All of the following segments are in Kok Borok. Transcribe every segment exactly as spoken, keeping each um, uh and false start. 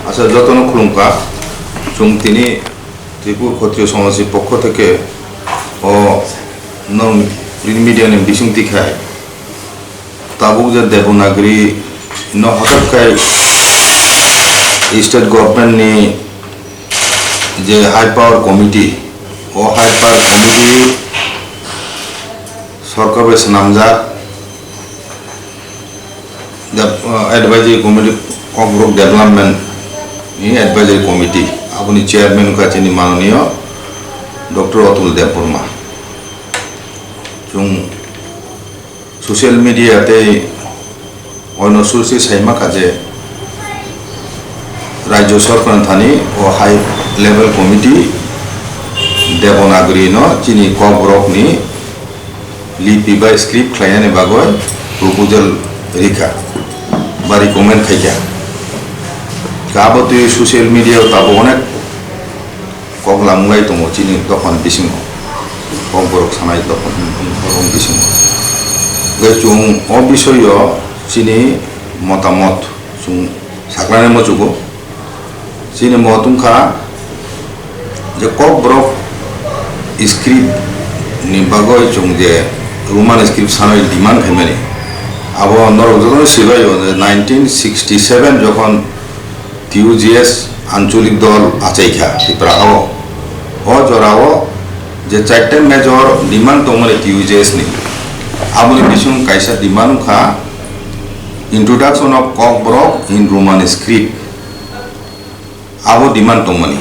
Acha jotono khulumkha, chwng tini Tripura Khotriyo Somajni pokho theke o norok print media ni bisingtwi khai tabuk je Devanagari no hwtak khai state government ni je high power committee, o high power committee sorkar bai swnamjak. Dep-, uh, Advisory Committee, Kokborok Development ni Advisory Committee, aboni chairman wngkha chini manoniyo Doctor Atul Debbarma. Chwng social media tei oino source sai mankha je Rajya Sorkar thani o high level committee Devanagari no chini Kokborok ni lipi bai script khlainani bagwi proposal rikha ba recommend khaikha. Ka abo twi social media o tabuk onek kok lamwlai tongo chini dophani bisingo, Kokborok sanai dophani bisingo. Hwnkhe chwng o bisoyo chini motamot chwng saknani muchugo. Chini mot wngkha je Kokborok script ni bagwi chwng je Roman script sanwi demand khaimani, abo norok jotono sibaio je nineteen sixty seven jokhon T U J S ancholik dol achaikha Tripura o, o jorao je chaita major demand tongmani T U J S ni, aboni bising kaisa demand wngkha introduction of Kokborok in Roman script. Abo demand tongmani.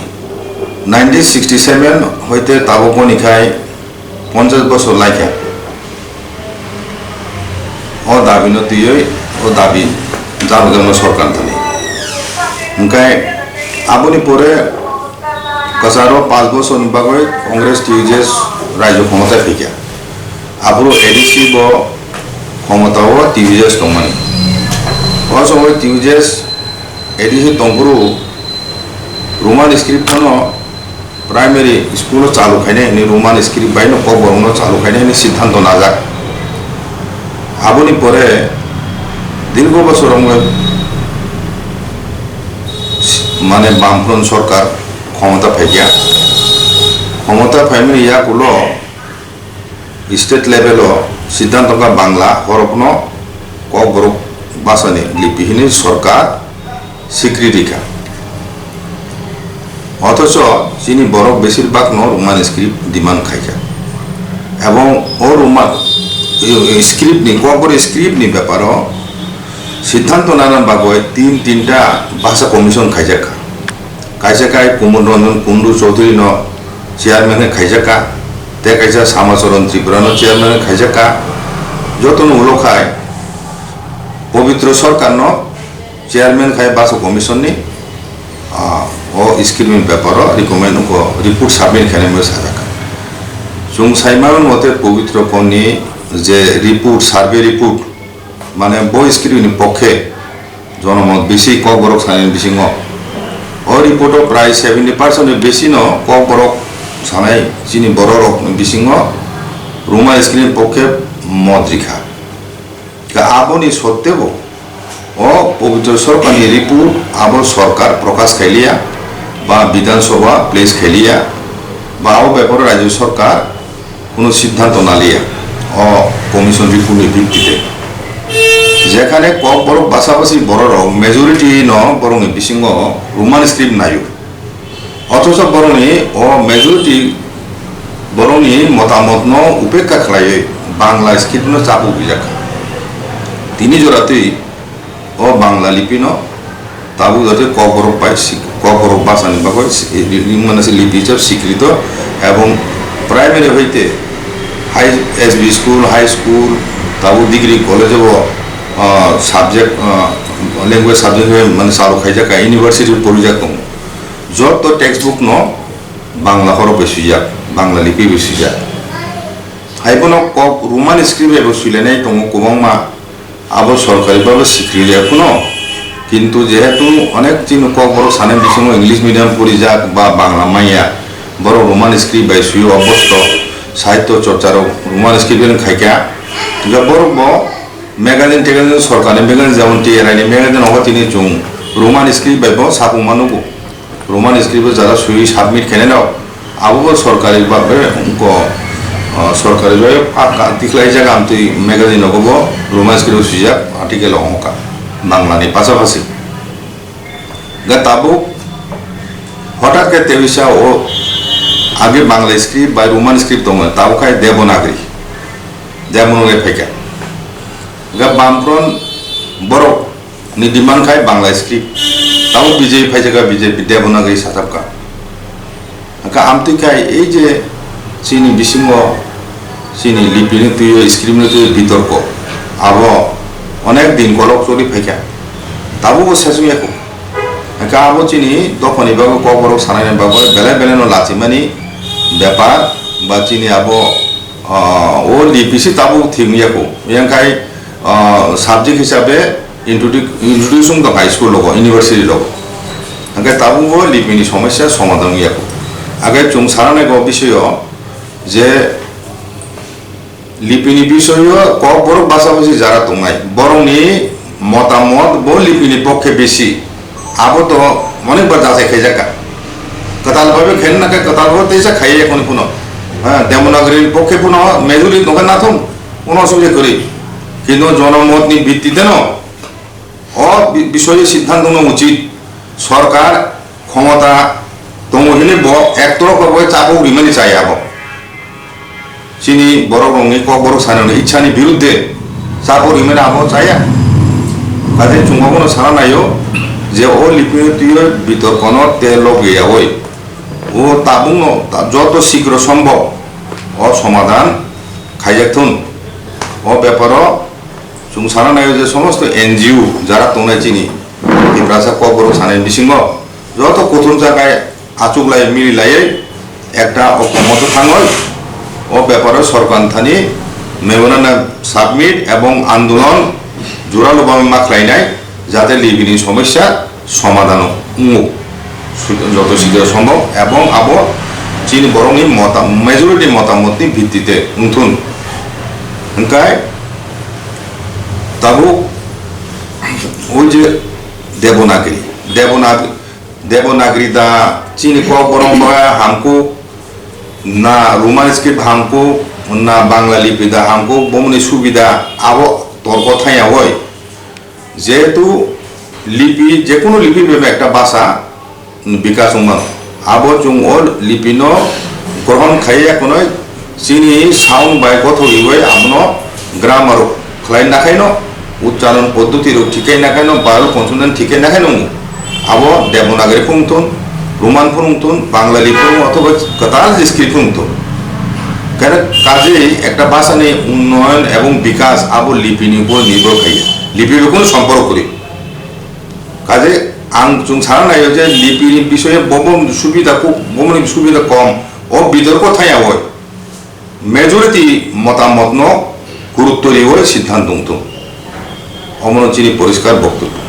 Nineteen sixty seven hoite tabukmani khai ponchash bosor laikha. O dabi no twiwi o dabi jaro jaro sorkar thani. Hwnkhe aboni pore kwcharo panch bosor ni bagwi Congress T U J S rajyo khomota phaikha. Aphuru A D C bo khomota o T U J S tongmani. O somoi T U J S A D C tongphuru Roman script phano primary school o chalu khainai hwnwi Roman script bai no Kokborok no chalu khainai hwnwi siddhanto najak. Aboni pore dirgo bosor wngwi mane Bamfront sorkar khomota phaikha. Khomota phaimani yakulo state level o siddhanto wngkha Bangla horokno Kokborok bhasani lipi hwnwi sorkar swikriti kha. Othocho chini borok besir bhagno Roman script demand khaikha. Ebong o Roman script ni, Kokborok script ni beparo siddhanto nana bagwi tin tinta bhasa commission khaijakha. Kaisa khai Kumud Ranjan Kundu Chowdhury no chairman khe khaijakha, tei kaisa Samacharan Tripura no chairman khe khaijakha. Jotono ulo khai Pabitra Sarkar no chairman khai Bhasa Commission ni, ah, o script ni beparo recommend ko report submit khainai hinwi sajakha. Chwng sai mano mote Pabitra Pon ni je report, survey report, mane bo script ni pokhe jonomot bisi Kokborok sanani bisingo. O report o prai seventy percent ni bisi no Kokborok sanai chini borok rok ni bisingo Roman script ni pokhe mot rikha. Ka aboni sottebo o Pabitra Sarkar ni report abo sorkar prokash khailiya ba Bidhan Sabha place khailiya ba abo beparo Rajya Sarkar kuno siddhanto naliya o commission report ni bhittite. Jekhane Kokborok basa basi bororok majority no borokni bisingo Roman script naio. Othocho borokni o majority borokni motamotno upekka khlaiwi Bangla script no chapu huijakha. Tini joratwi o Bangla lipino tabuk jate Kokborok bai sik-, Kokborok bhasani bagwi si-, i-, i-, mane se lipi hisab sikrito ebong primary hoite high S B school, high school, tabuk degree college o, ah, subject, ah, language subject mane chalu khaijak kha, university porijak tongo. Joto textbook no Bangla horok bai swijak, Bangla lipi bai swijak. Hai bono kok Roman script bai bo swilainai tongo kwbangma. Abo sorkari bhabe sikri ya kuno, kintu jehetu onek chini Kokborok sanai bisingo English medium porijak ba Bangla manya, borok Roman script bai suyo obosto sahityo chorcha rok Roman script bai khaikha. Hingkhe borok bo magazine tegazine sorkarni magazine jemon T R I ni magazine obo tini chwng Roman script bai bo sapung ma nugo. Roman script o jara swiwi submit khainai rok, abo bo sorkari ba be ko, ah, sorkari bai pa ka tikhlai jaga amtwi magazine rogo bo Roman script o swijak article o wngkha Bangla ni pasapasi. Ga tabuk hotat khe tebisa o age Bangla script bai Roman script tongo, tabuk khai Devanagari, Devanagari phaikha. Ga Bamfront borok ni demand khai Bangla script, tabuk B J P phaijak kha, B J P Devanagari sathap kha. Hwnkhe amtwi khai ei je chini bisingo chini lipi ni twiwi script ni twiwi bitorko abo onek din kolok choli phaikha, tabukbo sesong yakho. Hwnkhe abo chini dophani bagwi kokborok sanani bagwi belai belai no lachimani bepar ba chini abo, ah, o lipi se tabuk thik yakho. Yang khai, ah, subject hisabe introduce, introduce wng tong kha school rogo, university rogo. Hwnkhe tabukbo lipini somosya somadhan wngya kho. Hwnkhe chwng sana nai bo bisoyo je lipini bisoyo kokborok basa basi jara tongnai, borokni motamot bo lipini pokhe bisi. Abo to onek bar jachai khaijak kha. Kwtal bai bo khaina nangkha, kwtal bo teisa khaiya ekhoni phano. Ha, Devanagari ni pokhe phano majority tongkha nathung, kono osubida kwrwi. Kintu jonomotni bittiteno o bi-, bisoyo siddhant wngna uchit, sorkar khomota tongo hwnwi bo ektorok bai chapuk rimani chaya bo. Chini borok rokni kokborok sanani ichhani birudde chapuk rimani abo chaya. Kaje chwng abono sana naio je o lipino twiwi bitorkono tei logwi yaui o tabukno ta-, joto sikro sombhob o somadhan khaijak thun. O beparo Chwng sana naio je somosto N G O jara tongnai chini Tiprasa kokborok sanai bisingo joto kuthumsa khai achuklai mililaiwi ekta o komoto thangwi o beparo sorkar thani memorandum submit ebong andolon jora lobama ma khlainai jate libini somosya somadhan wngo, su-, joto sikra sombhob, ebong abo chini borokni mota-, majority motamotni bhittite wngthun. Hwnkhe tabuk o je Devanagari, Devanag-, Devanagari da chini kokborok ba hamkuk, na Roman script hamkuk, na Bangla lipi da hamkuk, bomoni subida abo torko thangya oi. Jehetu lipi, jekunu lipi bebak ekta basa bikas wngmano. Abo chwng o lipino grohon khaiya khwnwi chini sound bai gothogwi abono grammar khlai nakhaino, uchcharon poddoti rok thikai nakhaino, vowel consonant thikai nakhaino wngo. Abo Devanagari phung thun, Roman phung thun, Bangla lipi phung othoba kwtal je script phung thun. Kare kaje ekta basa ni unnoyon ebong bikas abo lipi ni upor nirbhor khaiya. Lipi bai kunu somporko kwrwi. Kaje ang chwng sana naio je lipi ni bisoye bobo subida kuk, bobo ni subida kom, o bitorko thaya oi. Majority motamotno gurutto riwi siddhant wngthung. Omono chini poriskar boktobyo.